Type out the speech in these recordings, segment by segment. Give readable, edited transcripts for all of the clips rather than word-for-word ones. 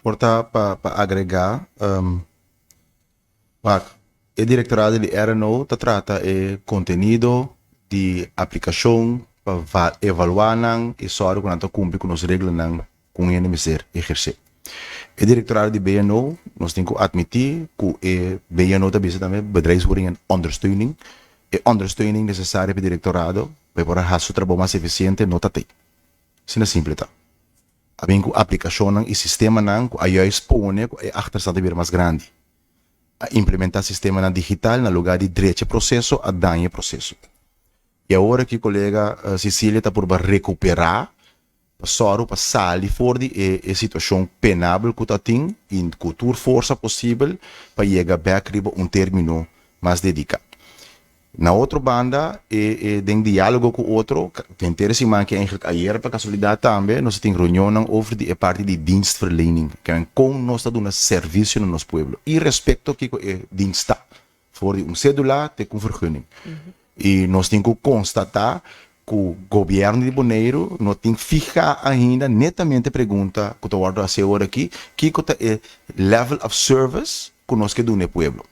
Por ta pa agregá, wak, e direktorado di RNO ta trata e kontenido di aplikashon pa evaluá nan i sòru ku nan ta kumpli ku nos reglanan ku un hende mester ehersé. E direktorado di BNO, nos tin ku atmití ku e BNO ta bisa tambe Bedrijfsvoering en Ondersteuning, e ondersteuning nesesario pa e direktorado pa e por a hasi su trabou mas efisiente no ta tei. Asina simpel ta. A bin ku aplikashonnan i sistemanan ku a juist pone ku e achterstand a bira mas grandi. A implementá sistemanan digital na lugá di drecha e proseso a daña e proseso. I awor aki kolega Cecilia ta purba rekuperá pa sòru pa sali for di e e situashon penabel ku ta tin i ku tur forsa posibel pa yega bèk riba un término mas dediká. Na otro banda, e e den diálogo ku otro, henter e siman aki eigenlijk ayer pa kasualidat tambe, nos a tin reunionnan over di e parti di dienstverlening, kimen kon nos ta duna servisio na nos pueblo, irespekto kiko e dienst ta, for di un sédula te ku un vergunning. I nos tin ku konstatá ku gobièrnu di Boneiru no tin fihá ainda netamente pregunta ku ta wòrdu hasi awor aki, kiko ta e level of service ku nos ke duna e pueblo.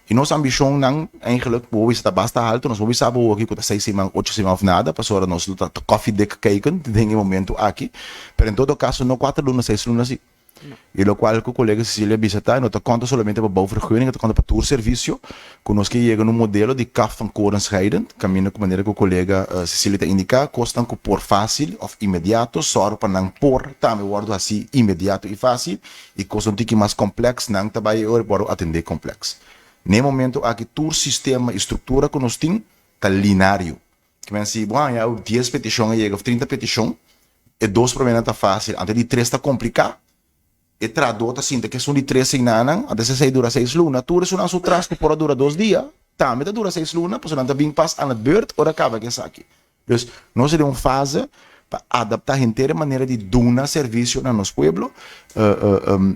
I nos ambishonnan eigenlijk bo bisa ta basta haltu, nos no bisa bo aki ku ta 6 siman, 8 siman òf nada, pasobra nos lo ta koffiedik kijken den e momento aki, pero en todo kaso no 4 luna, 6 luna si. I lokual ku kolega Cecilia bisa ta, no ta konta solamente pa bouwvergunning, e ta konta pa tur servisio, ku nos ke yega na un modelo di kaf van koren scheidend, kaminda ku manera ku kolega Cecilia ta indiká, kosnan ku por fásil òf inmediato, sòru pa nan por tambe wòrdu hasí inmediato i fásil, i kosnan tiki mas komplèks nan ta bai e ora por wòrdu atendé komplèks. Na e momento aki tur sistema i struktura ku nos tin ta linario. Ke men si bo haña 10 petishon a yega òf 30 petishon, e dos proménan ta fásil, anto e di tres ta kompliká, e trahadó ta sinti ku esun di tres signanan, anto esei dura 6 luna, tur esunnan su tras ku por a dura 2 dia, tambe ta dura 6 luna, pasobra nan ta bin pas aan het beurt ora kaba ku esaki. Dus nos ta den un fase pa adaptá henter e manera di duna servisio na nos pueblo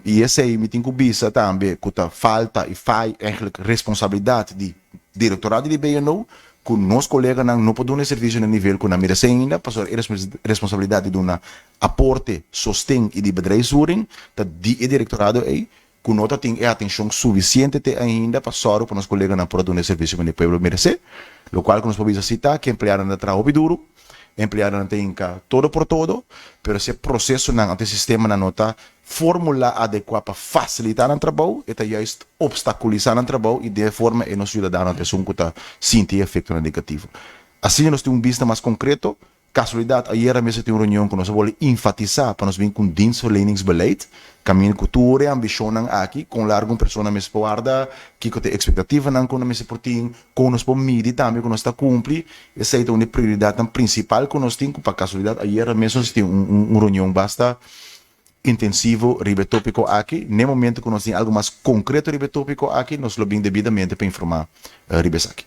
i esei mi tin ku bisa tambe ku ta falta i fai eigenlijk responsabilidat di direktorado di BNO ku nos koleganan no por duna e servisio na nivel ku nan meresé ainda pasobra e responsabilidat di duna aporte, sosten i di bedrijfsvoering ta di e direktorado ei ku no ta tin e atenshon sufisiente te ainda pa sòru pa nos koleganan por a duna e servisio ku e pueblo meresé. Lokual ku nos por bisa si ta ku empleadonan ta traha hopi duru, empleadonan ta hinka todo por todo, pero si e prosesonan òf e sistemanan no ta formulá adekuá pa fasilitá nan trabou, e ta juist opstakulisá nan trabou i den e forma ei nos siudadanonan ta esun ku ta sinti e efektonan negativo. Asina nos tin un bista mas konkreto. Kasualidat, ayera mes a tin un reunion ku nos a bolbe enfatisá pa nos bin ku un dienstverleningsbeleid, kaminda ku tur e ambishonnan aki, kon largu un persona mester por warda, kiko ta e ekspektativanan ku nan mester por tin, kon nos por midi tambe ku nos ta kumpli. Esei ta un di e prioridatnan prinsipal ku nos tin, ku pa kasualidat ayera mes nos a tin un reunion basta intensivo riba e tópiko aki. Na e momento ku nos tin algu mas konkreto riba e tópiko aki, nos lo bin debidamente pa informá riba esaki.